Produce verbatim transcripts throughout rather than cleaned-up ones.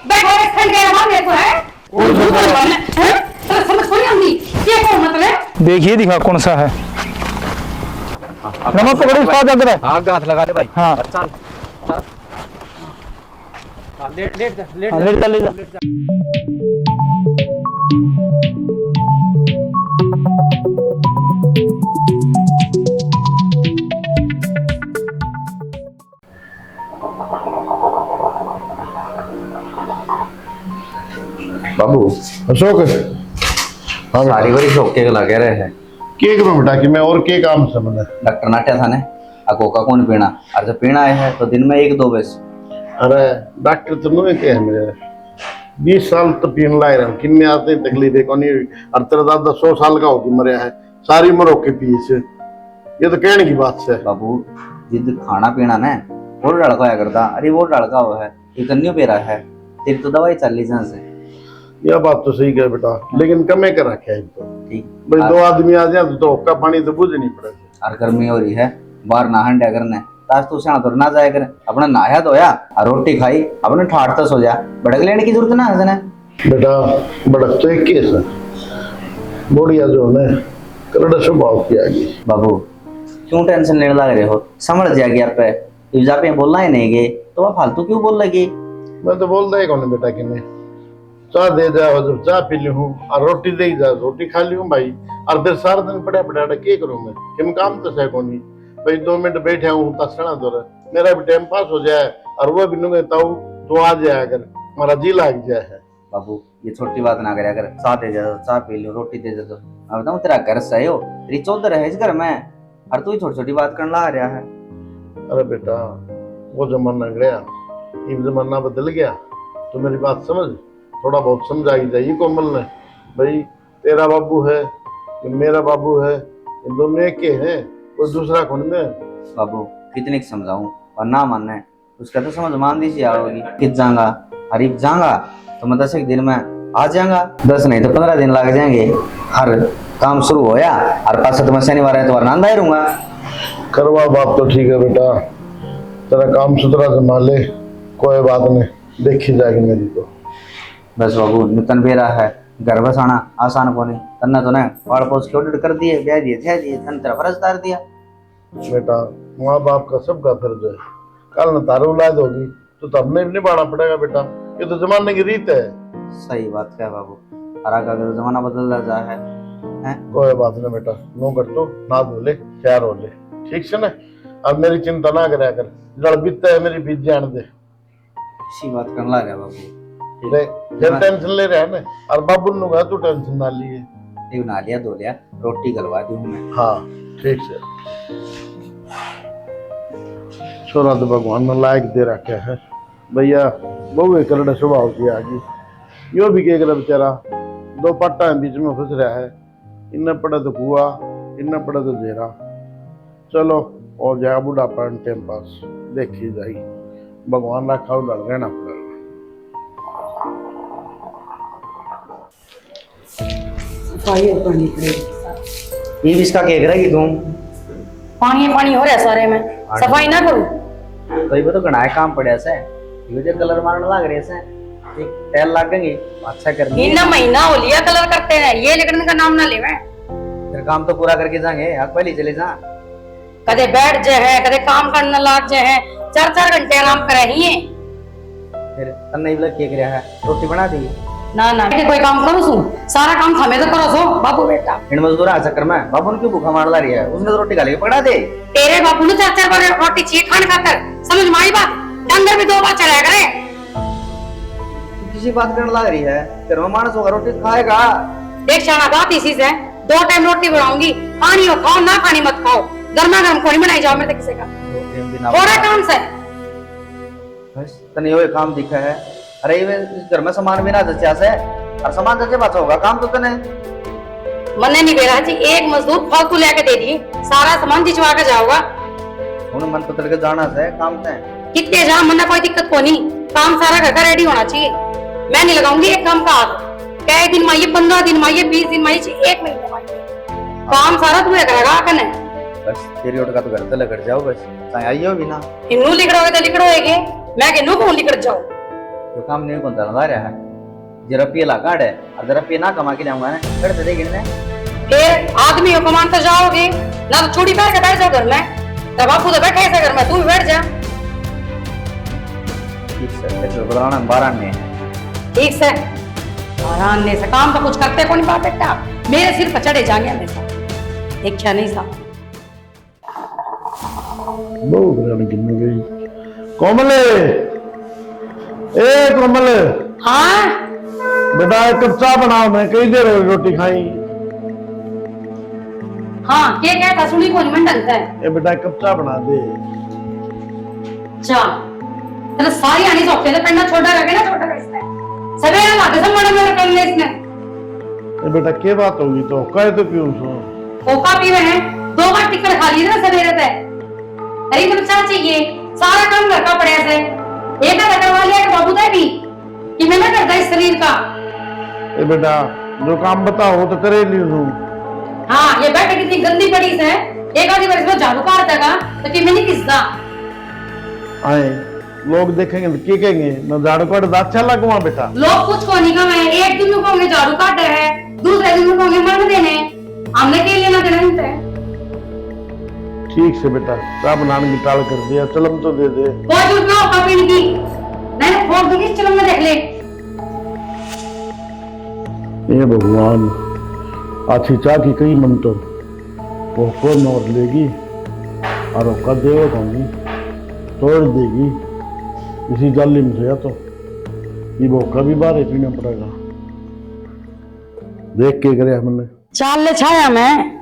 बैठो, इस खंड के अलावा मेरे को है। हैं? तो समझ कोनी आंदी। ये को मतलब? देखिए, दिखा कौन सा है। नमक पकड़ो, इसका हाथ अंदर है। हाँ, हाथ लगा दे भाई। हाँ। अच्छा। हाँ, लेट, लेट जा, लेट हाँ, जा। लेट जा, लेट जा। बाबू। अशोक। हाँ बेटा। सारी बारी शौक के लगे रहे हैं। के करूँ बेटा, कि मैं और के काम से मने? डॉक्टर नाट्या था ने, आ कोका कौन पीना? और जब पीना है तो दिन में एक दो बस। अरे डॉक्टर तो नुए के है मेरे, बीस साल तो पीन लाग रहा हूँ, किन्ने आते तकलीफ है कोनी हुई। और तेरा दादा सौ साल का होके मरया है, सारी उम्र होके पी से। ये तो कहने की बात से। बाबू, जिद खाना पीना ने, वो लड़का होया करता, अरे वो लड़का हो है, ये कन्यो बेरा है, तेरी तो दवाई चल ली जहाँ से। यह बात तो सही कहे बेटा, लेकिन कमे कर रखे है तो। ठीक। भाई, हाँ। दो आदमी आ जाए तो हुक्का पानी तो बुझ नहीं पड़े। और गर्मी हो रही है, बाहर ना हंडा करने, तास तू स्याणा तो ना जाया कर। अपने नहाया धोया और रोटी खाई, अपने ठाट तक सो जा, भड़क लेने की जरूरत ना है तने। बेटा, भड़क तो एक ही है सर, बुढ़िया जो ने करड़ा स्वभाव की आ गई। बाबू, क्यों टेंशन लेने लग रहे हो? संभल जाएगी आप पे। इब जा पे बोलना ही नहीं गए तो वह फालतू क्यों बोल लगी? मैं तो बोलता ही कौन बेटा किन्ने। चाह दे जा, जब चाह पी ली हूँ, और रोटी दे जा, रोटी खा ली हूँ भाई। और फिर सारा दिन पड़ा पड़ा के करूँ मैं, किम काम तो सै कोनी भाई। दो मिनट बैठे हूँ तसना दो, मेरा भी टाइम पास हो जाए। और वो भी नुए ताऊ, तू आ जाया कर, हमारा जी लाग जाए है। बाबू, ये छोटी बात ना करया कर। चाह दे जा, चाह पी लो, रोटी दे जा तो। मैं बताऊँ, तेरा घर सही हो, तेरी चौधर है इस घर में, और तू ही छोटी छोटी बात करने ला रहा है। अरे बेटा, वो जमाना गया, इब जमाना बदल गया, तो मेरी बात समझ, थोड़ा बहुत समझाई जाइए कोमल ने। भाई, तेरा बाबू है, ये मेरा बाबू है, ये दोनों एक के हैं, कोई दूसरा कौन में? बाबू, कितने की समझाऊं और ना माने, उसका तो समझ मान दी सी आओगी। कित जाऊंगा, हरीफ जाऊंगा तो मैं दस एक दिन में आ जाऊंगा, दस नहीं तो पन्द्रह दिन लग जाएंगे। हर काम शुरू होया और पाछे तो मैं शनिवार एतवार नांदा ही रहूंगा। करवा बात तो ठीक है बेटा, तेरा काम सुथरा जमा ले, कोई बात नहीं, देखी जाएगी मेरी तो। बस बाबू, नूतन बेरा है, घर बसाना आसान कोनी। तन्ने तो ने पाल पोस के उड़ेड़ कर दिए, ब्याह दिए, छह दिए, तन तेरा फर्ज तार दिया। बेटा, माँ बाप का सबका फर्ज है। कल न तारे औलाद होगी तो तब ने भी निभाना पड़ेगा बेटा, ये तो जमाने की रीत है। सही बात कह बाबू, हर आगे अगर जमाना बदलता जा है, हैं? कोई बात नहीं बेटा, नू कर तू, ना धो ले, तैयार हो ले, ठीक से ना? अब मेरी चिंता ना करया कर, जड़ बीतता है मेरी बीत जान दे। इसी बात करने लग रहा बाबू। ठीक। देख, फिर मैं टेंशन ले रहा है ना, और बाबू ने कहा तू टेंशन ना लिए। ठीक, नहा लिया, धो लिया, रोटी गलवा दी हूँ मैं। हाँ, ठीक से। छोरा तो भगवान ने लायक दे रखा है भैया, बहु एक करड़े स्वभाव की आ गई। यो भी के करे बेचारा, दो पाटा है बीच में फंस रहा है। इन्ने पड़े तो कुआ, इन्ने पड़े तो जेरा। चलो, और जाएगा बुढ़ापा टाइम पास, देखी जाएगी। भगवान रखा उधर रहना पड़ेगा। सफाई और करनी पड़ेगी। ये भी इसका क्या करेगी तुम? पानी पानी हो रहा है सारे में, पानी। सफाई ना करूं? तो ये तो घना काम पड़ा से, ये जो कलर मारने लग रहे से, एक टाइल लगेंगे, अच्छा कर लिए। इतना महीना हो लिया कलर करते हैं, ये लिकड़ने का नाम ना लेवे। फिर काम तो पूरा करके जाएंगे, आप पहले चले जा। कदे बैठ जे है, कदे काम करने लाग जे है, चार चार घंटे आराम करे ही है। फिर तन्ने इबला के करया है, रोटी बना दी? ना ना, मैं कोई काम करूं सू, सारा काम थमे तो करो सो बाबू बेटा। इन मजदूरा के चक्कर में बाबू ने क्यों भूखा मार ला रही है? उसने तो रोटी खा लेके पकड़ा दे। तेरे बाबू ने चार चार बार रोटी चाहिए खाने खातर, समझ में आई बात? डंगर भी दो बार चलाया करे। तू किसी बात करने लग रही है? घर में मानस होगा, रोटी तो खाएगा। देख शाना, बात इसी से, दो टाइम रोटी बनाऊंगी, खानी हो खाओ, ना खानी मत खाओ, गर्मा गर्म कोनी बनाई जाओ मेरे से किसी का। दो टाइम भी ना थोड़ा बना। काम से। बस, तने यो काम दिखा है। अरे, ये इस घर में सामान भी ना जचा से, और सामान जचे पाछा होगा काम तो तने। मन्ने नहीं बेरा जी, एक मजदूर फालतू लेके दे दिए, सारा सामान जिचवा के जाओगा। उन्हें मन पकड़ के जाना से काम ते। कितने जा, मन्ने कोई दिक्कत कोनी, काम सारा घर का रेडी होना चाहिए। मैं नहीं लगाऊंगी एक काम का हाथ। कै दिन माइए, पन्द्रह दिन माइए, बीस दिन माइए, एक महीने माइए, काम सारा तू करेगा कने। बस तेरी ओट का तो घर तले कर जाओ बस, चाहे आइयो भी ना। इन्नू लिकड़ोगे तो लिकड़ोगे, मैं के नू कहूं लिकड़ जाओ। तो काम नहीं कौन चला रहा है? जरा पिए ला काढ़ है, और जरा पिए ना कमा के जाऊंगा ना, कट दे देगी ना। फिर आदमी हो कमान तो जाओगे ना, तो चूड़ी पहन के बैठ जाओ घर में। तब बापू तो बैठे ऐसे घर में, तू भी बैठ जा। ठीक से, फिर तो बदलाना बारह ने। ठीक से, बारह ने से काम तो कुछ करते को नहीं पा बेटा, मेरे सिर पर चढ़े जाने हमेशा। देखा नहीं सा। बहुत रानी गिरने गई। कोमले, ए कोमल। हाँ। बेटा, एक कप चाय बना, मैं कई देर हो रोटी खाई। हाँ, के कहता सुनी कोनी मन ढंग से। ए बेटा, एक कप चाय बना दे। चा, तेरे सारी आनी सौखे तो पेंडा छोटा रखे ना, छोटा रखे इसने। सवेरे लाके सब मड़े मड़े करने इसने। ए बेटा, के बात होगी तो कह तो पीऊं सो। कोका पीवे है, दो बार टिकट खा लिए ना सवेरे ते। अरे तुम चाह चाहिए, सारा काम घर का पड़ा से। एक आधा करवा लिया कि बाबू तै भी, कि मैं ना करता इस शरीर का। ए बेटा, जो काम बताओ तो करे ली हूँ। हाँ, ये बैठ कितनी गंदी पड़ी से। एक आधी बार इसमें झाड़ू काट देगा तो कि मैं नहीं घिसदा। आए, लोग देखेंगे तो के कहेंगे, ना झाड़ू काट दा अच्छा लगवा बेटा। लोग कुछ को नहीं कहेंगे, एक दिन को हमें झाड़ू काटे है, दूसरे दिन को हमें मन देने, हमने के लेना देना नहीं है। ठीक से बेटा, चाह बनाने की टाल कर दिया, चलम तो दे दे। कोई जरूरत ना होगा पीने की, मैंने फोड़ दूंगी, चलम में देख ले। हे भगवान, आछी चाह की कई मन तो, वो को नौर लेगी, और ओका देवे कोनी, तोड़ देगी। इसी जाली में सोया तो, ये भोका भी बाहर ही पीना पड़ेगा। देख के करे हमने। चाल ले छाया में,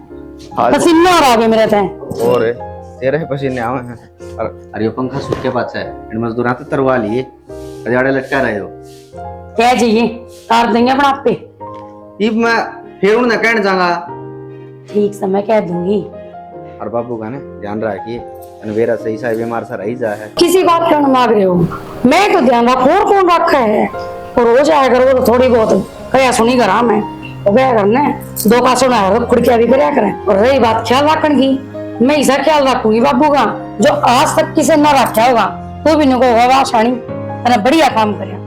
हाँ। पसीना आ रहा है मेरे ते। और तेरे पसीने आवे हैं। और, और ये पंखा सूख के पाछा है, इन मजदूरां तो तरवा लिए। अजाड़े लटका रहे हो। कह जाइए, तार देंगे अपना आपे। इब मैं फिर उन्हें कहने जाऊंगा। ठीक से मैं कह दूंगी। और बाबू का ने ध्यान रखिए, अनवेरा सही सा बीमार सा रही जा है। किसी बात का मांग रहे हो? मैं तो ध्यान रखूं, और कौन रखा है? और हो जाया करो तो थोड़ी बहुत कया सुनी करा मैं। वो क्या करना है, दो का सुना है, खुड़किया भी करया करें। और रही बात ख्याल रखने की, मैं ऐसा ख्याल रखूंगी बाबू का, जो आज तक किसी ना रखा होगा, तो भी नको होगा वाह शानी, तने बढ़िया काम करया।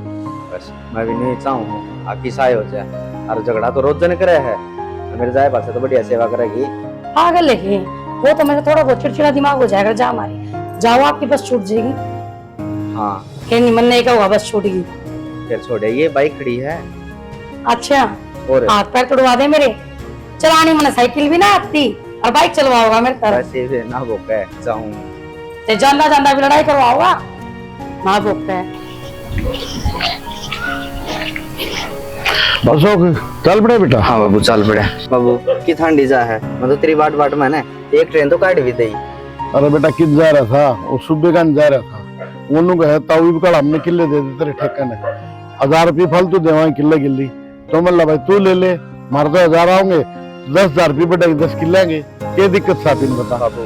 बस, मैं भी नहीं चाहूँ, आखी सहाय हो जाए। और झगड़ा तो रोज जन करे है, मेरे जाए पासे तो बढ़िया सेवा करेगी। पागल है ये, वो तो मेरा थोड़ा बहुत चिड़चिड़ा दिमाग हो जाएगा, जा मारी, जाओ, आपकी बस छूट जाएगी। हाँ। कहनी मन नहीं कहूँगा, बस छूट गई। फिर छोड़े, ये बाइक खड़ी है। अच्छा, और? हाथ पैर तुड़वा दे मेरे, चलानी मैंने साइकिल भी ना आती, और बाइक चलवाओगा मेरे तरह। वैसे भी ना भोका है, जाऊं। ते जांदा जांदा भी लड़ाई करवाओगा, ना भोका है। अशोक, चल पड़े बेटा। हाँ बाबू, चल पड़े। बाबू, की ठंडी जा है, मैं तो तेरी बाट बाट में ने एक ट्रेन तो काट भी दई। अरे बेटा, कित जा रहा था, वो सूबे का जा रहा था, उन्होंने कहा ताऊ भी कल हमने किले दे दे तेरे ठेके ने, हजार रुपये फालतू देवाएं किले किली। तो मैं ला भाई तू ले ले, मारे तो हजार आओगे, दस हजार रुपये बढ़ेंगे, दस किले आएंगे, के दिक्कत साथी ने बता। बाबू,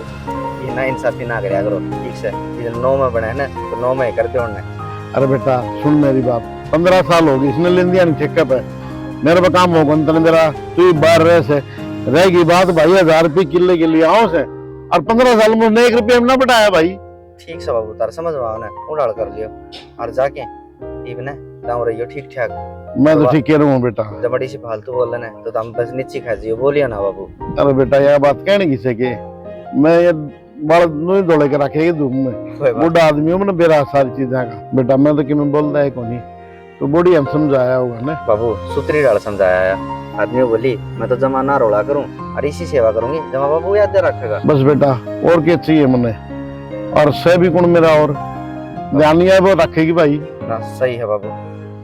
ये ना इंसाफी ना करया करो, ठीक से? ये नौ में बने है ना, तो नौ में ही कर दो उन्हें। अरे बेटा, सुन मेरी बात, पन्द्रह साल हो गए इसने लेंदिया नहीं ठेके पे, मेरे पे काम होगा ना तने मेरा, तू ही बाहर रह से। रहेगी बात भाई, हजार रुपये किले के लिए आओ से, और पन्द्रह साल में उसने एक रुपया भी ना बढ़ाया भाई। ठीक से बाबू, तार समझ में आओ ना, उड़ाल कर लियो, और जाके इब ने दाम रहियो ठीक ठाक। मैं तो तो ठीक कह रहा हूँ बेटा। जब बड़ी सी फालतू बोल ने, तो हम बस नीचे खा जियो, बोलियो ना बाबू। अरे बेटा, यह बात कहने की से के मैं ये बाल नुई धोले के रखे धूप में। कोई बात बूढ़ा आदमी हूँ, मैंने बेरा सारी चीजें का। बेटा, मैं तो किमें बोलता है कोनी। तो बूढ़ी हम समझाया होगा ना। बाबू, सुतरी डाल समझाया है। आदमी बोली, मैं तो जमा ना रोला करूँ और इसी सेवा करूंगी, जमा बाबू याद रखेगा। बस बेटा, और क्या चाहिए मने? और सह भी कौन मेरा और? ध्यान नहीं आए वो रखेगी भाई। ना, सही है बाबू।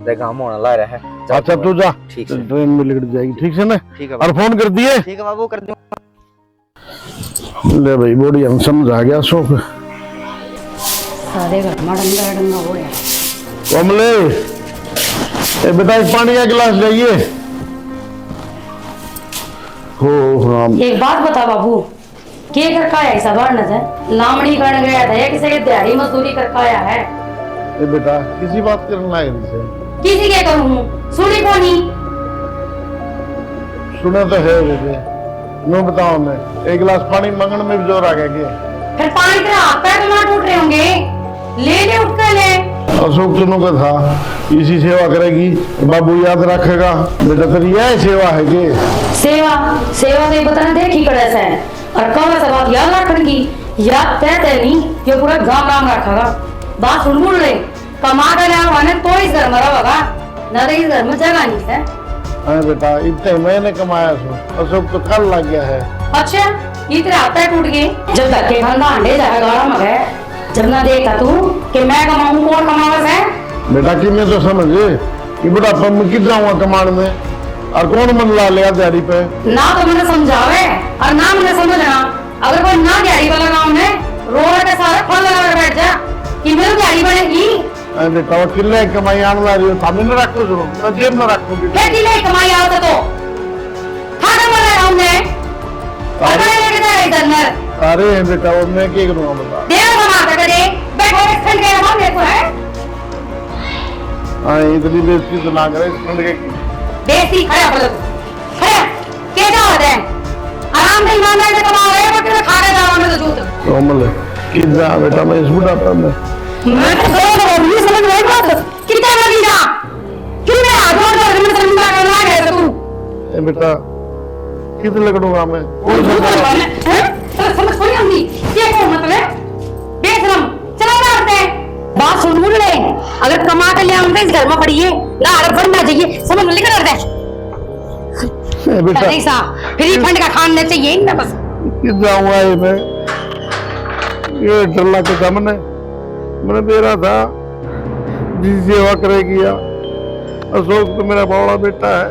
देख, हम होने ला रहा है। जा अच्छा, तू तू जा। ठीक से। ट्रेन में लिकट जाएगी, ठीक से ना? ठीक है और बाबू। फोन कर दिए। ठीक है बाबू, कर दूंगा। ले भाई, बूढ़ी हम समझ आ गया सुख। सारे घर में डंगा डंगा हो रहा है। कमले, ए बेटा, एक पानी का गिलास लाइए। हो राम। एक बात बता बाबू, के कर काया ऐसा बाहर न से? लामड़ी करने गया था या किसी के दिहाड़ी मजदूरी कर काया है? ए बेटा, किसी बात करने लाए थे? किसी के करूँ हूँ, सुनी कोनी। सुना तो है बेटे, नो बताओ मैं, एक गिलास पानी मांगण में भी जोर आ गया के? फिर पानी तेरे हाथ पैर तो ना टूट रहे होंगे, ले ले उठ कर ले। अशोक तो न्यू का था, इसी सेवा करेगी, बाबू याद रखेगा। बेटा, तेरी यह सेवा है के? सेवा, सेवा तो ये पता ना देखी कड़े से, और कौन सा बात याद रखन की, याद तय तय नहीं, ये पूरा गांव नाम रखेगा। बात सुन, सुन ले, कमा के लाया हुआ ने तो इस घर में रहेगा, ना तो इस घर में जगह नहीं है। हाँ बेटा, इतने मैंने कमाया सो, अशोक तो कल लग गया है। अच्छा, इतने हाथ पैर टूट गए, जब धक्के खांदा हांडे जाए गाला में गए। जब ना देखता तू कि मैं कमाऊं, कौन कमावे से? बेटा, कि मैं तो समझ, ये बुढ़ापा में किस जाऊंगा कमाने में, और कौन मन ला लेगा दिहाड़ी पे? ना तो मैंने समझावे और ना मैंने समझना। अगर कोई ना दिहाड़ी पे लगाऊं ने, रो रो के सारे फल लगा के बैठ जा कि मेरी दिहाड़ी बनेगी। अरे बेटा, वो किले कमाई आने वाली हो, सामने न रखो, सुनो, तो जेब में रखो बेटा। फिर किले कमाई आओ तो खा के मर रहा हूं मैं। अरे। अरे लेके जा रहे इधर नर। अरे बेटा, वो मैं क्या करूंगा बता? देर बना के दे, बैठो, एक ठंड के बाद मेरे को है। हाँ, इतनी बेइज्जती तो ना करे, इस ठंड के। बेइज्जती, खड़ा हो, खड़ा। के जा होता है? आराम से ईमानदारी से कमा रहे हो, बट खा के जा रहा हूं मैं तो जूत। कोमल, कितना बेटा मैं इस बुढ़ापे में। मैं तो सौ बार नहीं समझ रही बात। कितना कर दी जा? क्यों मेरा हाथ जोड़ कर मैं शर्मिंदा करना है तू? ए बेटा, कित लकड़ूंगा मैं? हैं? तेरे समझ कोनी आंदी। ये को मतलब? बेशरम, चला जा हट। बात सुन, सुन ले। अगर कमा के ले आऊंगा इस घर में पड़ी है, ना हर बंदा जाइए, समझ में निकल दे। ए बेटा। नहीं सा, फिर ये फंड का खान ने चाहिए ना बस। कित जाऊंगा ये मैं? ये डर लग के सामने मैंने बेरा था। जी सेवा करेगी या? अशोक तो मेरा बावला बेटा है,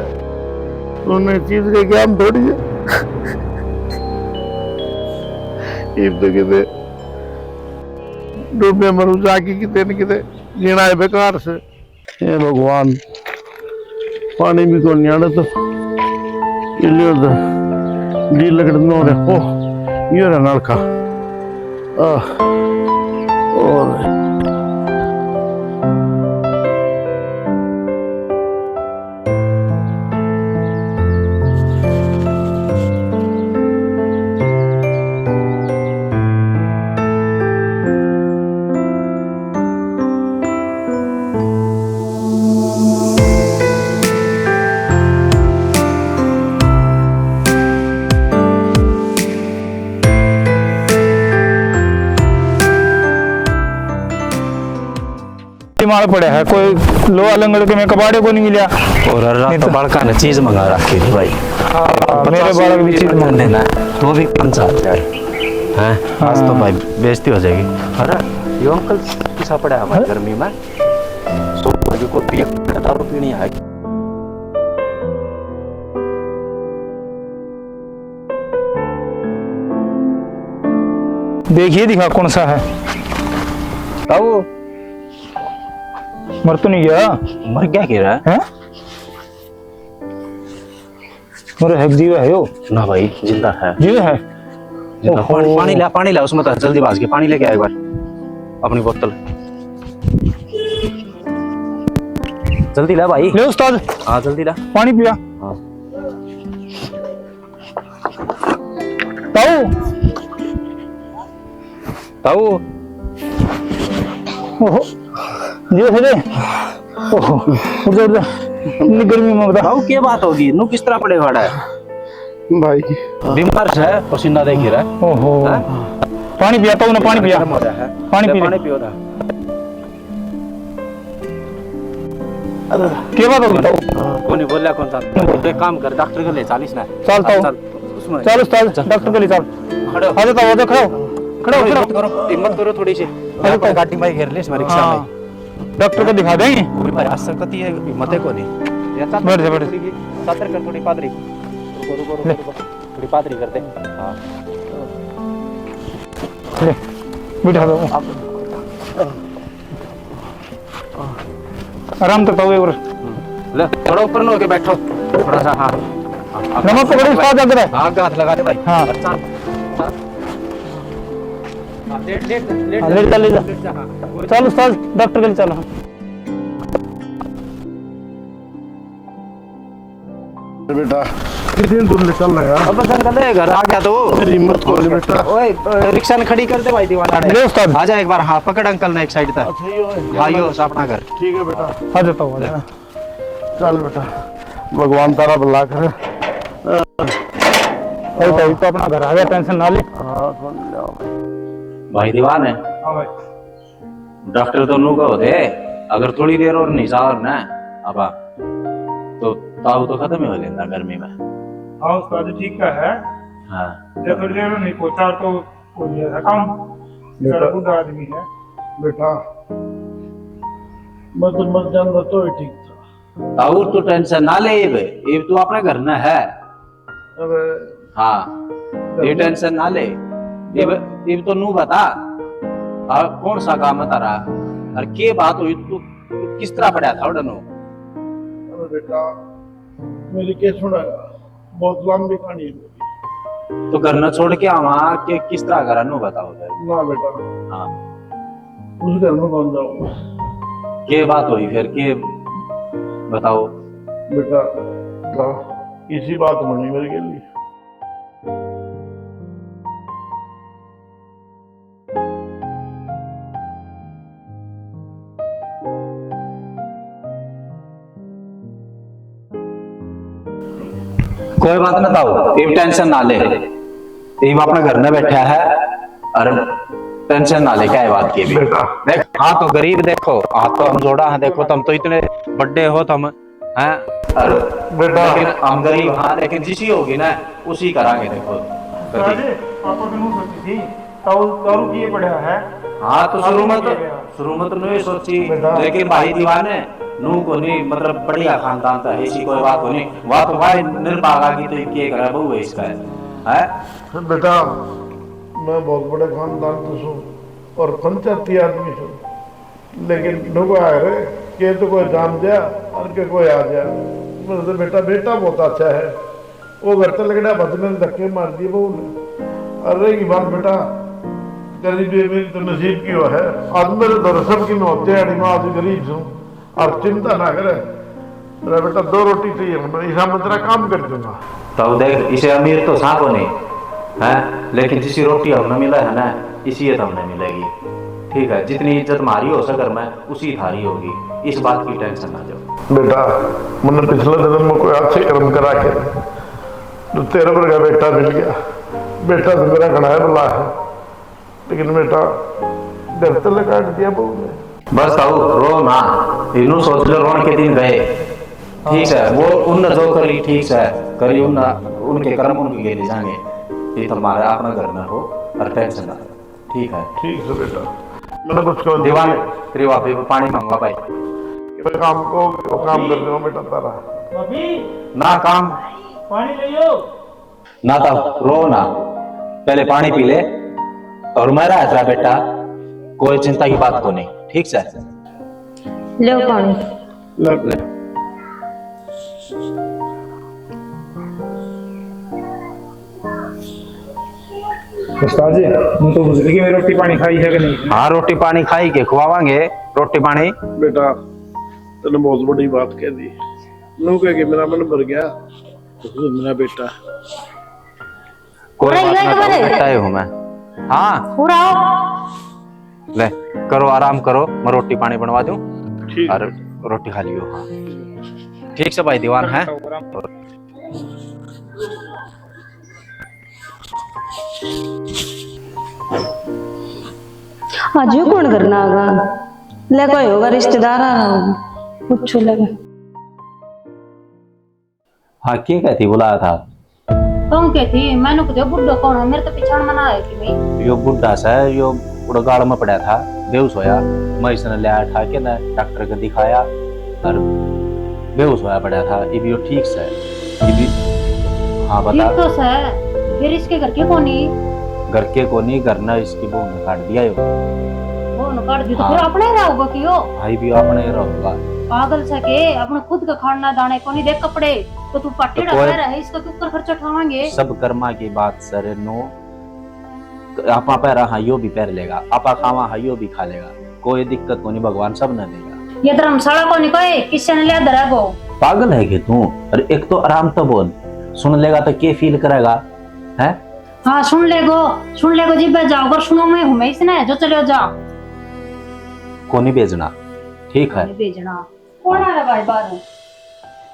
तो उन्हें चीज का ज्ञान थोड़ी है। इब तो किते डूबे मरू जाके किते न किते जीना है बेकार से। हे भगवान, पानी भी कोनी आने तो। ये लियो तो, डी लकड़ नो रे। ओ, ये रे नलका। आह, और माल पड़ा है, कोई लोहा लंगड़ के मैं कबाड़े को नहीं मिला। और हर रात नहीं तो तो बालका ने चीज मंगा रखी थी भाई। हाँ, मेरे बालक भी चीज मंगा देना है, तो भी पाँच सात हजार। हैं? आज तो हाँ। भाई बेइज्जती हो जाएगी। अरे, यो अंकल किसा पड़ा है भाई हाँ? गर्मी में? सौ रुपये को पिए, दारू पीनी है। देखिए, दिखा कौन सा है। ताऊ। मर तो नहीं गया? मर गया कह रहा है? हैं? मेरे हक जीवा है यो। ना भाई, जिंदा है। जीवा है? जिंदा। ओहो। पानी, पानी ला, पानी ला, उसमें तो जल्दी भाज के पानी लेके आ एक बार, अपनी बोतल। जल्दी ला भाई। ले उस्ताद। हाँ, जल्दी ला। पानी पिया। हाँ। ताऊ। ताऊ। ओहो, ये है रे। ओहो, उठ जा, उठ जा। इतनी गर्मी में बता। ताऊ, क्या बात होगी? नू किस तरह पड़े खड़ा है? भाई। बीमार है, पसीना देख ही रहा है। ओहो। हैं? पानी पिया, ताऊ ने पानी पिया। गर्म हो रहा है। पानी ले, पी ले। पानी पियो था। के बात होगी? कोनी बोला कौन सा? एक काम कर, डॉक्टर के ले चालीस ना। चल, ताऊ। चल, उसमें चल, उस्ताद, चल। डॉक्टर के ले चल। खड़े हो। आ जा, ताऊ, आ जा, खड़े हो। खड़े हो, कोई खड़े हो। हिम्मत करो, हिम्मत करो थोड़ी सी। अरे, तो गाड़ी में घेर ले, इसमें रिक्शा हाँ। में। डॉक्टर को दिखा देंगे। कोई भाई, आज संगति है, हिम्मत है कोनी। या चादर बैठ जा, बैठ जा। थोड़ी, चादर कर थोड़ी पादरी। रुको, रुको, रुको, ले। रुको। थोड़ी पादरी कर दे। हाँ। ले, बिठा दो। अब आराम तो पाओ एक बार। ले, थोड़ा ऊपर न होके बैठो, थोड़ा सा, हाँ। हाँ, हाँ, नमक पकड़ो, हाँ, उस्ताद, आगे रहे। हाँ, आगे हाथ लगा दे भाई। हाँ। अच्छा। हाँ, लेट, लेट, लेट हाँ, जा, लेट जा, लेट जा। लेट जा, हाँ। चल उस्ताद, डॉक्टर के लिए चलो। बेटा, कितनी दूर निकल रहा है? अब बस अंकल, ये घर आ गया तो। मेरी हिम्मत खोल बेटा। ओए, रिक्शा ने खड़ी कर दे भाई दीवाना ने। ले उस्ताद। आ जा एक बार, हाँ, पकड़ अंकल ने एक साइड तक। अच्छा, यो है। हाँ, यो अपना घर। ठीक है बेटा। आ जाता हूँ, आ जा। चल बेटा, भगवान तारा भला करे। अरे भाई, तो अपना घर आ गया, टेंशन ना ले। हाँ, सुन लिया भाई। भाई दीवान है। हाँ भाई। डॉक्टर तो नू कहो थे, अगर थोड़ी देर और नहीं जा और ना, अब तो ताऊ तो खत्म ही हो लेंदा गर्मी में। हाँ उस्ताद जी, ठीक का है। हाँ। जब थोड़ी देर में नहीं पहुंचा तो हो गया था काम। बेटा, बूढ़ा आदमी है। बेटा, मैं तो मर जाऊंगा तो ही ठीक था। ताऊ, तू टेंशन ना ले, इब, इब तू अपने घर ना है। अबे, हाँ, ये टेंशन ना ले। इब, इब तो नू बता, और कौन सा काम है तारा, और के बात हुई, तू, तू किस तरह पड़ा था उड़नो? अबे बेटा, मेरी के सुनागा, बहुत लंबी कहानी है। तो घर ना छोड़ के आवा के किस तरह करा, नू बताओ जरा। ना बेटा। हाँ। उस घर में कौन जाऊंगा? के बात हुई फिर, के बताओ? बेटा, इसी बात बनी मेरे के लिए। कोई बात ना ताऊ, इब टेंशन ना ले, इब अपने घर में बैठा है और टेंशन ना ले, क्या है बात की भी। बेटा। देख, हाँ तो गरीब, देखो, हाथ तो हम जोड़ा है, देखो, तुम तो इतने बड़े हो, तुम हैं, और बेटा। लेकिन हम गरीब, हाँ, लेकिन जिसी होगी ना, उसी करांगे। देखो, अरे, पापा तो यूं सोची थी, ताऊ, ताऊ किए पड़ा है। हाँ, तो शुरू में तो, शुरू में तो नहीं सोची, बेटा। लेकिन भाई दीवाने, नू को नहीं, मतलब, बढ़िया खानदान का है, ऐसी कोई बात को नहीं। वह तो भाई निर्भागा की तो के करा, बहू है इसका, है। बेटा, मैं बहुत बड़े खानदान तो सूं और पंचायती आदमी सूं। लेकिन नुका है रे, के तो कोई जान दिया और के कोई आ गया। मैंने तो बेटा, बेटा बहुत अच्छा है। वो घर तो लगड़ा भद ने धक्के मार दिए बहू ने। और रही बात बेटा, गरीबी मेरी तो नसीब की हो है। आज मेरे धोरे सब की होते हैं, मैं आज गरीब हूँ। और चिंता ना करे। अरे बेटा, दो रोटी चाहिए, मैं इसा मंत्रा काम कर दूंगा। तो देख, इसे अमीर तो सा को नहीं है, लेकिन जिसी रोटी हमने मिला है ना, इसी ये तो हमने मिलेगी। ठीक है, जितनी इज्जत हमारी हो सके घर में, उसी थारी होगी, इस बात की टेंशन ना जाओ। बेटा, मैंने पिछले जन्म में कोई अच्छे कर्म करा के तो तेरे वर्गा बेटा मिल गया। बेटा तो मेरा घना है भला है, लेकिन बेटा, घर तले काट दिया बहू ने। बस ताऊ, रो ना, इन्हों सोच लो, रोन के दिन गए। ठीक है, वो उनने जो करी ठीक है, करी उनने, उनके कर्म उनके गेले जाएंगे। ये तो हमारे अपना घर में हो और टेंशन ना। ठीक है। ठीक है बेटा, मैंने कुछ कहा दीवान, तेरी भाभी को पानी मंगवा भाई। ये काम को, वो काम कर दो बेटा तारा। भाभी, ना काम। पानी ले आओ। ना तो रो ना, पहले पानी पी ले। और मैं रहा तेरा बेटा, कोई चिंता की बात को नहीं, ठीक से? लो पानी। ले, ले। उस्ताद जी, मैं तो बुझ गई, रोटी पानी खाई है कि नहीं? हाँ, रोटी पानी खाई के खुआवांगे, रोटी पानी। बेटा, तूने बहुत बड़ी बात कह दी। नू कह के मेरा मन भर गया। मेरा बेटा। कोई अरे, बात ये ना, तो मेरे बेटा ही हूँ मैं। हाँ। पूरा आओ। ले, करो, आराम करो, मैं रोटी पानी बनवा दूँ। ठीक। और रोटी खा लियो। हाँ, ठीक से भाई दीवान है। आज यो कौन करना आगा? ले, कोई होगा, रिश्तेदार आ रहा होगा, पूछो लगे। हाँ, के कहती बुलाया था? कहूँ कहती, मैंने कुछ बुढ़ो कौन है, मेरे तो पिछाण में ना आए कि भाई। यो बुढ़ा सा है, यो उड़गाड़ में पड़ा था, बेहोश होया। मैं इसने ले आया ठा के ना डॉक्टर को दिखाया और बेहोश होया पड़ा था। इब यो ठीक से, इब, हाँ, बता। ठीक तो से, फिर इसके घर के कोनी? घर के कोनी, घर ना इसकी बहू ने काट दिया यो। बहू ने काट दी तो हाँ। फिर अपने ही रहोगा कि यो? भाई भी अपने ही रहोगा। पागल से के, अपने खुद का खाना दाने कोनी, देख कपड़े तो तू पाटी तो कोई रहा है, इसका क्यों कर खर्चा उठावांगे? सब कर्मा की बात सर नो। आपा पैरा हाँ यो भी पैर लेगा, आपा खावा हाँ यो भी खा लेगा, कोई दिक्कत कोनी, भगवान सब ने देगा। ये धर्मशाला कोनी कोई, किसी ने ले धरा को। पागल है के तू? अरे एक तो आराम तो बोल, सुन लेगा तो के फील करेगा? हैं? हाँ, सुन लेगो, सुन लेगो जी, बे जाओ, पर सुनो मैं हूँ, मैं इसने जो चले जाओ। कोनी भेजना, ठीक है। कोनी भेजना। कौन आ रहा भाई बाहर?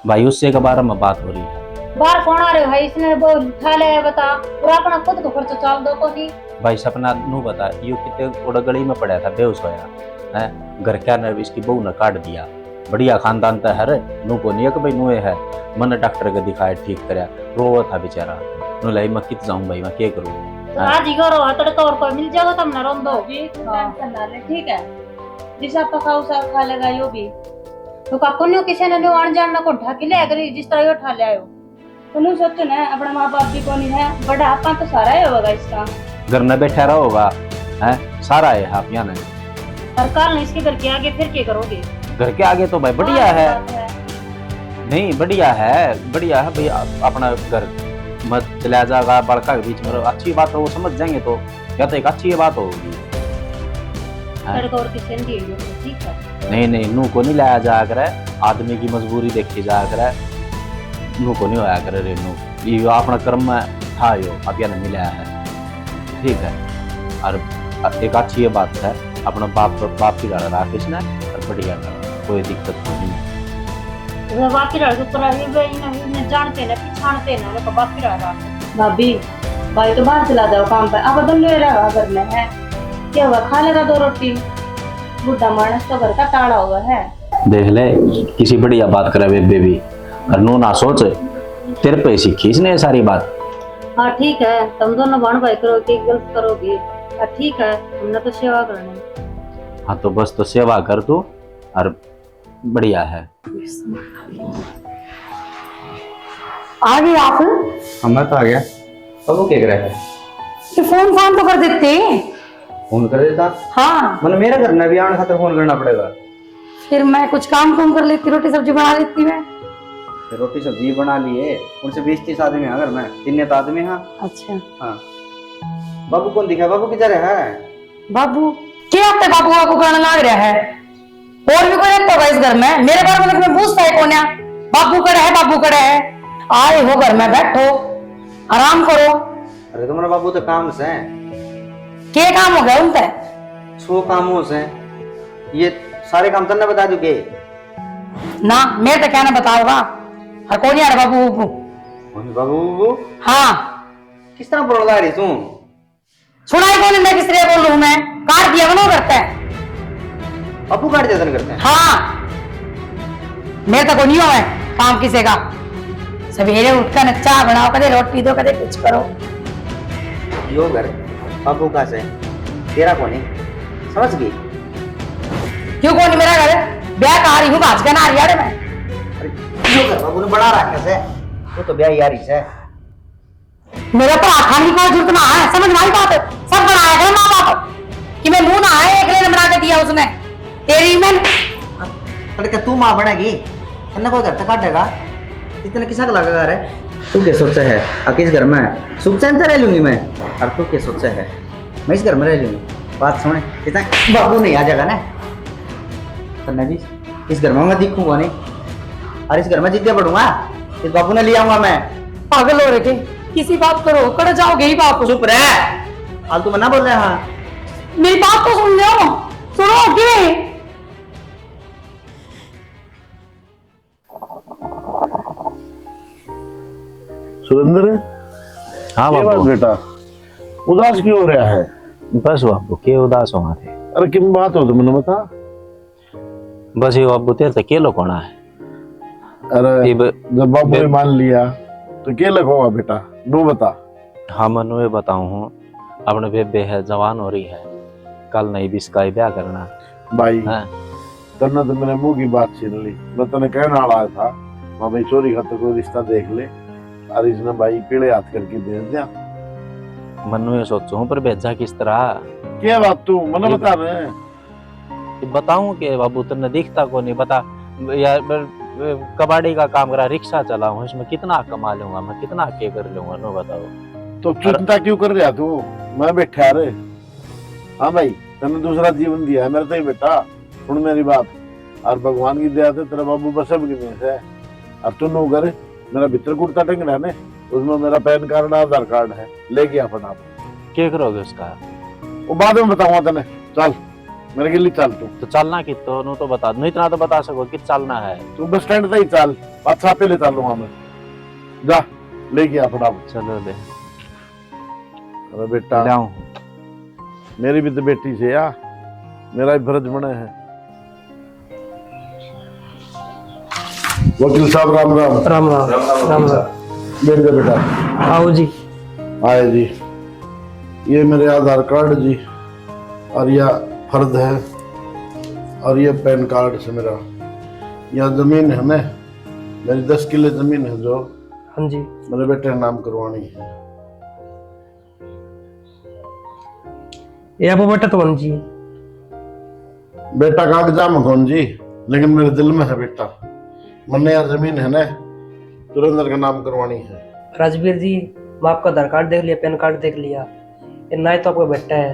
भाई, उससे के बारे में बात हो रही है। बाहर कौन आ रहे भाई? इसने वो उठा ले बता, और अपना खुद को खर्चा चाल दो कोनी। भाई, सपना नू बता, यू कितने उड़ा गली में पड़ा था, बेहोश होया है, घर क्या ने इसकी बहू ने काट दिया। बढ़िया खानदान तै हर नू कोनी है कि भाई नूए है। मन्ने डॉक्टर के दिखाए, ठीक करया, रोवे था बेचारा। नू लाई, मैं कित जाऊं भाई, मैं के करूं? तो हैं? आज ही करो, तड़का और कोई मिल जाएगा तो हमने रोन दो। जी, तू हाँ। टेंशन ना ले, ठीक है? जिसे आप पकाओ, सब खा लेगा यो भी। तो काको ने किसी ने न्यू आन जान ना को ढाकी ले करी, जिस तरह यो ठा ले आयो। तो न्यू सोचो ना, अपना माँ बाप भी कोनी है, बड़ा आपा तो सारा ही होगा इसका। घर में बैठा रहोगा, हैं? सारा है आप यहाँ ने। और कल इसके घर के आगे फिर क्या करोगे? घर के आगे तो भाई बढ़िया हाँ, है। बात है। नहीं, बढ़िया है, बढ़िया है भाई, आप अपना घर मत चला जाएगा, बड़का के बीच में रहो, अच्छी बात है, वो समझ जाएंगे तो, या तो एक अच्छी बात होगी। हाँ। तड़का और किसी ने दिए, ठीक है। नहीं, नहीं, नू को नहीं लाया जाया करे, आदमी की मजबूरी देखी जाया करे, नू को नहीं होया करे रे नू। ये अपना कर्म में था यो, अब याने मिला है, ठीक है। और एक अच्छी ये बात है, अपना बाप, बाप की ढाल राख इसने, और बढ़िया ढाल, कोई दिक्कत नहीं। वे बाप की ढाल के ऊपर आए, वे इन्हें, इन्हें जानते ना, पिछाणते ना, वे बाप की ढाल राख। भाभी, भाई तो बाहर चला जाओ काम पे, अब दोनों ही रहा घर में है, क्या हुआ, खा लेगा दो रोटी, बूढ़ा मानस तो घर का ताला हुआ है। देख ले, किसी बढ़िया बात करे बेबे भी, और नू ना सोच, तेरे पे सीखी इसने ये सारी बात। हाँ, ठीक है, तुम दोनों बहन भाई करो, के गलत करोगे? हाँ, ठीक है, हमने तो सेवा करनी। हाँ, तो बस, तो सेवा कर तू, और बढ़िया है। आ गए आप? हाँ, मैं तो आ गया। अब वो क्या करे है? ये फोन फान तो कर देते। फोन कर देता? हाँ। मैंने मेरे घर में भी आने खातर फोन करना पड़ेगा। फिर मैं कुछ काम कुम कर लेती, रोटी सब्जी बना लेती मैं। फिर रोटी सब्जी बना लिए, उनसे बीस तीस आदमी हैं घर में, तीन तो आदमी हैं। अच्छा। हाँ। बाबू कौन दिखा, बाबू किधर है? बाबू? क्या आपके बाबू, बाबू करने लाग रहा है? और भी कोई रहता होगा इस घर में? मेरे बारे में तो तुम्हें पूछता है कौन है? बाबू कड़े है, बाबू कड़े है। आए हो घर में, बैठो, आराम करो। अरे तुम्हारा बाबू तो काम से। के काम हो गया उनते? सौ काम हो से। ये सारे काम तन्ने बता दूं के? ना, मेरे तो क्या ना बताओगा। और कौन यार बाबू, बाबू? कौन बाबू, बाबू? हाँ। किस तरह बोल रहा है तू? सुनाई कौन, मैं किस तरह बोल रहा हूँ? मैं काट दिया, मनो करता है। बाबू काट दिया तने करता है? हाँ, मेरे तो कोई नहीं हुआ है काम किसी का। सवेरे उठकर न चाय बनाओ, कदे रोटी दो, कदे कुछ करो। यो घर बाबू का से, तेरा कोनी, समझ गई? क्यों कोनी मेरा घर? ब्याह का आ रही हूँ, भाज के ना आ रही है मैं। अरे, यो घर बाबू ने बना रखा से, वो तो ब्याह यारी से। मेरा भरा खाने की कोई जरूरत ना है, समझ में आई बात? सब बनाया करे माँ बाप, कि मैं मुंह ना आए, एक ने बना के दिया उसने। तेरी मैं तड़के तू माँ बनेगी, तन्ने कोई घर तक काटेगा? इतने किसा का लगेगा रे? तू क्या सोचा है, आ किस घर में सुख चैन से रह लूंगी मैं? और तू क्या सोचा है, मैं इस घर में रह लूंगी? बात सुन, इतना बाबू नहीं आ जाएगा ना, तन्ने भी इस घर में मैं दिखूंगा नहीं, और इस घर में जिद्दे पड़ूंगा, इस बाबू ने ले आऊंगा मैं। पागल हो रखे, किसी बात करो, कड़ जाओगे ही बाप। चुप रह, फालतू में ना बोल रहे। हाँ, मेरी बात तो सुन लो, सुनो आगे। सुरेंद्र, हाँ के बात बाबू। बेटा, उदास क्यों हो रहा है? बस बाबू, के उदास होना थे? अरे किम बात हो तो मन्ने बता। बस ये बाबू, तेरे से के लुकाना है? अरे इब जब बाबू ने बे- मान लिया तो के लुकाओगा बेटा, नू बता। हाँ, मैं नू ये बताऊँ हूँ, अपने बेबे है, जवान हो रही है, कल नहीं भी इसका ही ब्याह करना। भाई, हाँ। तन्ने तो मेरे मुंह की बात छीन ली। मैं तन्ने कहने वाला था, मैं भाई छोरी खातर कोई रिश्ता देख ले और इसने भाई पीले हाथ करके भेज दिया। मन्नू ये सोचूं, पर भेजा किस तरह? क्या बात तू मन्ने ये बता रहे हैं? ये बताऊं के बाबू, तन्ने दिखता को नहीं, बता यार, मैं, मैं कबाड़ी का काम करा, रिक्शा चलाऊं, इसमें कितना कमा लूंगा मैं, कितना के कर लूंगा, नो बताओ। तो चिंता क्यों कर रहा तू? मैं बैठा रे। हाँ भाई, तन्ने दूसरा जीवन दिया है मेरे तो ही बेटा। सुन मेरी बात, और भगवान की दया से तेरा बाबू बसब की में से, और तू नू कर, मेरा भीतर कुर्ता टंग रहा ने, उसमें मेरा पैन कार्ड, आधार कार्ड है, लेके आ फटाफट। क्या करोगे उसका? वो बाद में बताऊंगा तने। चल, मेरे के लिए चल तू। तो चलना कि तो, नु तो बता, नहीं इतना तो बता सको कि चलना है। तू बस स्टैंड तक ही चल, अच्छा पे ले चलूंगा मैं। जा, लेके आ फटाफट। चलो ले। अरे बेटा, लाऊं। मेरी भी तो बेटी से या, मेरा भी फर्ज बने है। वकील साहब, राम राम। राम राम। राम राम। बैठ जा बेटा। आओ जी। आए जी, ये मेरे आधार कार्ड जी, और यह फर्द है, और ये पैन कार्ड से मेरा, यह जमीन है ना, मेरी दस किले जमीन है जो हाँ जी। मेरे बेटे के नाम करवानी है। ये आपको बेटा तो कौन जी? बेटा कागजा में कौन जी, लेकिन मेरे दिल में है बेटा। मन्ने यार जमीन है ना, सुरेंद्र का नाम करवानी है। राजवीर जी, मैं आपका आधार कार्ड देख लिया, पैन कार्ड देख लिया, ये ना ही तो आपका बेटा है,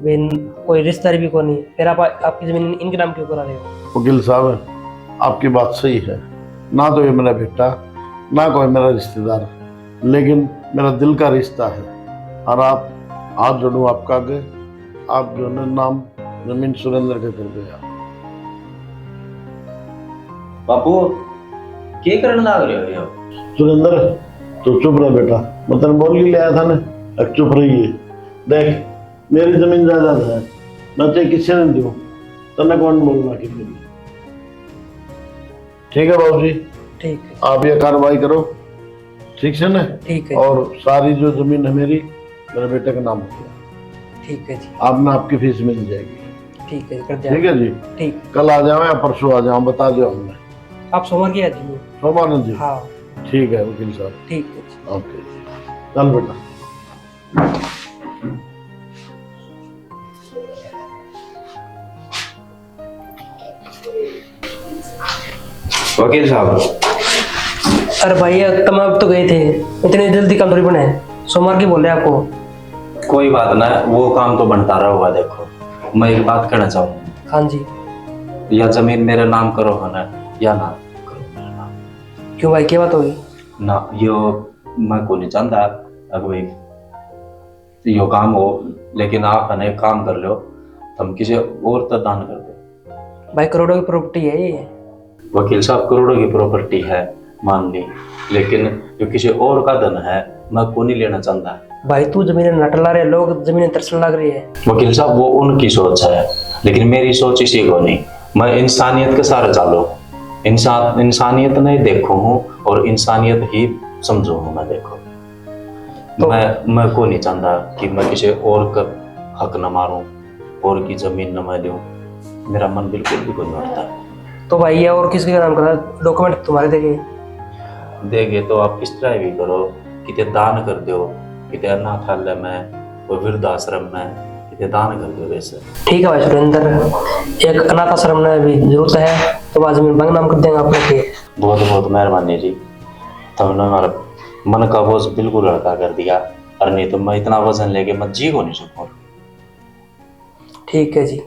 वे न-, कोई रिश्तेदार भी कोनी, फिर आप आपकी जमीन इनके नाम क्यों करा रहे हो? वकील साहब, आपकी बात सही है, ना तो ये मेरा बेटा, ना कोई मेरा रिश्तेदार, लेकिन मेरा दिल का रिश्ता है। और आप हाथ जोड़ूं आपका आगे, आप जो है नाम जमीन सुरेंद्र के कर दो यार। बापू, के करण लाग रहे हो? सुरेंद्र, तू चुप रह बेटा, मैं तेरे बोल के ले आया था ना, अब चुप रहिए। देख, मेरी जमीन जायदाद है, मैं चाहे किसी ने दूं, तन्ने कौन बोलना किसी ने। ठीक है बाबूजी, ठीक है। आप ये कार्रवाई करो, ठीक है ना? ठीक है। और सारी जो जमीन है मेरी, मेरे बेटे के नाम हो गया। ठीक है जी। आपने आपकी फीस मिल जाएगी। ठीक है, कर दिया। ठीक है जी। ठीक। कल आ जाओ या परसों आ जाओ, बता दो हमने। आप सोमवार की आ जाइए। सोमवार जी। हाँ। ठीक है वकील साहब। ठीक है जी। ओके जी। चल बेटा। वकील साहब। अरे भाई, तुम अब तो गए थे, इतनी जल्दी काम थोड़ी बने। सोमवार की बोल रहे आपको। कोई बात ना, वो काम तो बनता रहा होगा। देखो, मैं एक बात कहना चाहूँ। हाँ जी। या जमीन मेरे नाम करो है ना, या ना करो मेरे नाम। क्यों भाई, क्या बात होगी? ना, यो मैं को नहीं चाहता। अब भाई यो काम हो, लेकिन आप है ना एक काम कर लो, तुम किसी और तो दान कर दो। भाई, करोड़ों की प्रॉपर्टी है ये। वकील साहब, करोड़ों की प्रॉपर्टी है, मान ली, लेकिन जो किसी और का धन है, मैं को नहीं लेना चाहता। भाई, तू जमीन नटला रहे, लोग जमीन तरसन लग रही है। वकील साहब, वो उनकी सोच है, लेकिन मेरी सोच इसी को नहीं। मैं इंसानियत के सारे चालू, इंसान, इंसानियत ने देखू हूँ और इंसानियत ही समझू हूँ मैं। देखो, तो मैं, मैं को नहीं चाहता कि मैं किसी और का हक न मारूं, और की जमीन न मैं दूं। मेरा मन बिल्कुल भी कोई नहीं उठता। तो भाई, ये और किसके नाम करा? डॉक्यूमेंट तुम्हारे देंगे। देंगे तो आप किस तरह भी करो, किते दान कर दो, किते अनाथालय में, कोई वृद्धाश्रम में, किते दान कर दो वैसे। ठीक है भाई सुरेंद्र, एक अनाथ आश्रम में भी जरूरत है, तो आज मैं बंग नाम कर देंगे आपने के। बहुत बहुत मेहरबानी जी, तुमने हमारे मन का बोझ बिल्कुल हल्का कर दिया, और नहीं तो मैं इतना वजन लेके मैं जी को नहीं सकूँ। ठीक है जी।